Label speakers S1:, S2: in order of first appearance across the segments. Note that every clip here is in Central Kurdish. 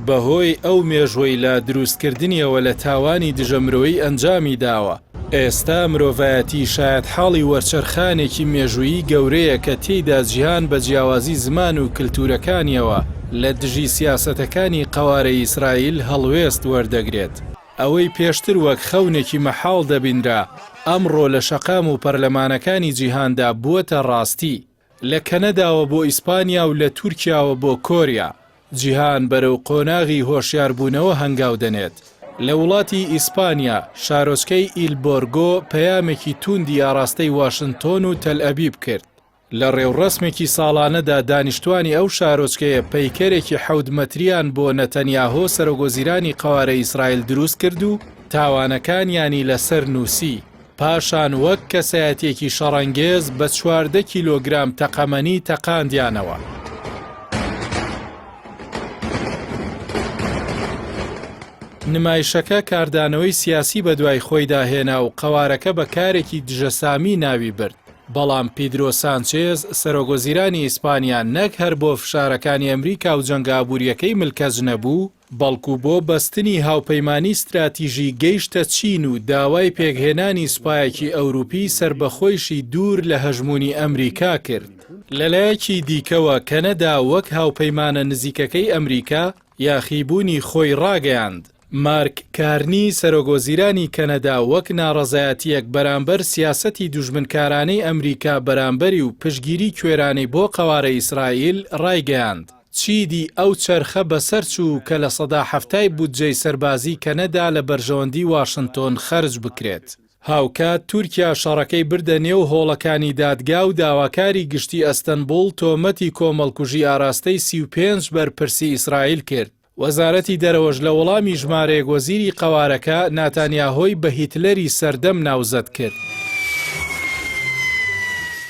S1: بەهۆی ئەو مێژووەی لە دروستکردنیەوە لە تاوانی دژە مرۆیی ئەنجامی داوە. ئێستا مرۆڤایەتی شایەتحاڵی وەرچەرخانێکی مێژوویی گەورەیە کە تێیدا جیهان بە جیاوازی زمان و کلتورەکانیەوە لە دژی سیاسەتەکانی قەوارەی ئیسرائیل هەڵوێست وەردەگرێت. ئەوەی پێشتر وەک خەونێکی مەحاڵ دەبینرا، ئەمڕۆ لە شەقام و پەرلەمانەکانی جیهاندا بووەتە ڕاستی. لە کەنەداوە بۆ ئیسپانیا و لە تورکیاوە بۆ کۆریا، جیهان بەرەو قۆناغی هۆشیاربوونەوە هەنگاو دەنێت. لە وڵاتی ئیسپانیا، شارۆچکەی ئیل بۆرگۆ پەیامێکی تووندی ئاڕاستەی واشنتۆن و تەلئەبیب کرد. لە ڕێوڕەسمێکی ساڵانەدا دانیشتوانی ئەو شارۆچکەیە پەیکەرێکی حەوت مەتریان بۆ نەتەنیاهۆ سەرۆکوەزیرانی قەوارەی ئیسرائیل دروست کرد و تاوانەکانیانی لەسەر نووسی، پاشان وەک کەسایەتیەکی شەڕەنگێز بە 14 کیلۆگرام تەقەمەنی تەقاندیانەوە. نمایشەکە کاردانەوەی سیاسی بەدوای خۆیدا هێنا و قەوارەکە بە کارێکی دژەسامی ناوی برد. بەڵام پیدرۆ سانچێز، سەرۆکوەزیرانی ئیسپانیا نەک هەر بۆ فشارەکانی ئەمریکا و جەنگە ئابوورییەکەی ملکەچ نەبوو، بەڵکو بۆ بەستنی هاوپەیمانی ستراتیژی گەیشتە چین و داوای پێکهێنانی سوپایەکی ئەوروپی سەربەخۆیشی دوور لە هەژموونی ئەمریکا کرد. لەلایەکی دیکەوە کەنەدا وەک هاوپەیمانە نزیکەکەی ئەمریکا، یاخیبوونی خۆی ڕاگەیاند. مارک کارنی، سەرۆکوەزیرانی کەنەدا وەک ناڕەزایەتییەک بەرامبەر سیاسەتی دوژمنکارانەی ئەمریکا بەرامبەری و پشتگیری کوێرانەی بۆ قەوارەی ئیسرائیل ڕایگەیاند، چیدی ئەو چەرخە بەسەر چوو کە لە سەدا 70ی بودجەی سەربازی کەنەدا لە بەرژەوەندی واشنتۆن خەرج بکرێت. هاوکات تورکیا شەڕەکەی بردە نێو هۆڵەکانی دادگا و داواکاری گشتی ئەستەنبوڵ تۆمەتی کۆمەڵکوژی ئاراستەی 35 بەرپرسی ئیسرائیل کرد. وەزارەتی دەرەوەش لە وەڵامی ژمارەیەک وەزیری قەوارەکە، ناتانیاهۆی بە هیتلەری سەردەم ناوزەد کرد.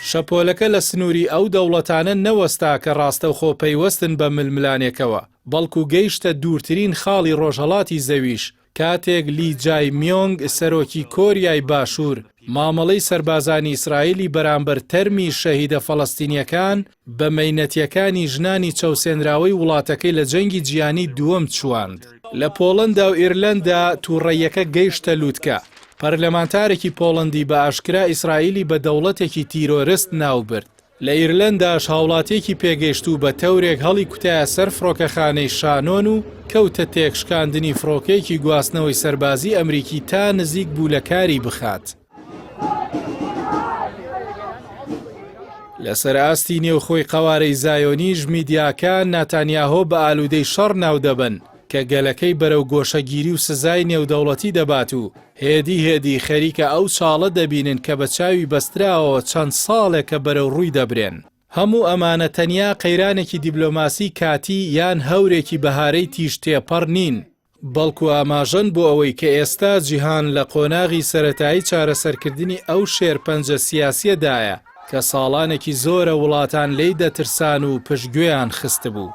S1: شەپۆلەکە لە سنووری ئەو دەوڵەتانە نەوەستا کە ڕاستەوخۆ پەیوەستن بە ململانێکەوە، بەڵکو گەیشتە دوورترین خاڵی ڕۆژهەڵاتی زەویش، کاتێک لی جای میۆنگ سەرۆکی کۆریای باشوور مامەڵەی سەربازانی ئیسرائیلی بەرامبەر تەرمی شەهیدە فەڵەستینییەکان بە مەینەتییەکانی ژنانی چەوسێنراوەی وڵاتەکەی لە جەنگی جیهانی دووەم چوواند. لە پۆڵەندا و ئیرلەندا تووڕەییەکە گەیشتە لووتکە، پەرلەمانتارێکی پۆڵەندی بە ئاشکرا ئیسرائیلی بە دەوڵەتێکی تیرۆرست ناوبرد. لە ئیرلەنداش هاوڵاتیەکی پێگەیشتوو بە تەورێک هەڵیکوتایە سەر فڕۆکەخانەی شانۆن و کەوتە تێکشکاندنی فڕۆکەیەکی گواستنەوەی سەربازی ئەمریکی تا نزیک بوو لە کاری بخات. لەسەر ئاستی نێوخۆی قەوارەی زایۆنیش میدیاکان ناتانیاهۆ بە ئالوودەی شەڕ ناودەبەن کە گەلەکەی بەرەو گۆشەگیری و سزای نێودەوڵەتی دەبات و هێدی هێدی خەریکە ئەو چاڵە دەبینن کە بە چاوی بەستراوەوە چەند ساڵێکە بەرەو ڕووی دەبرێن. هەموو ئەمانە تەنیا قەیرانێکی دیبلۆماسی کاتی یان هەورێکی بەهارەی تیژ تێپەڕ نین، بەڵکو ئاماژەن بۆ ئەوەی کە ئێستا جیهان لە قۆناغی سەرەتایی چارەسەرکردنی ئەو شێرپەنجە سیاسییەدایە کە ساڵانێکی زۆرە وڵاتان لێی دەترسان و پشتگوێیان خستبوو.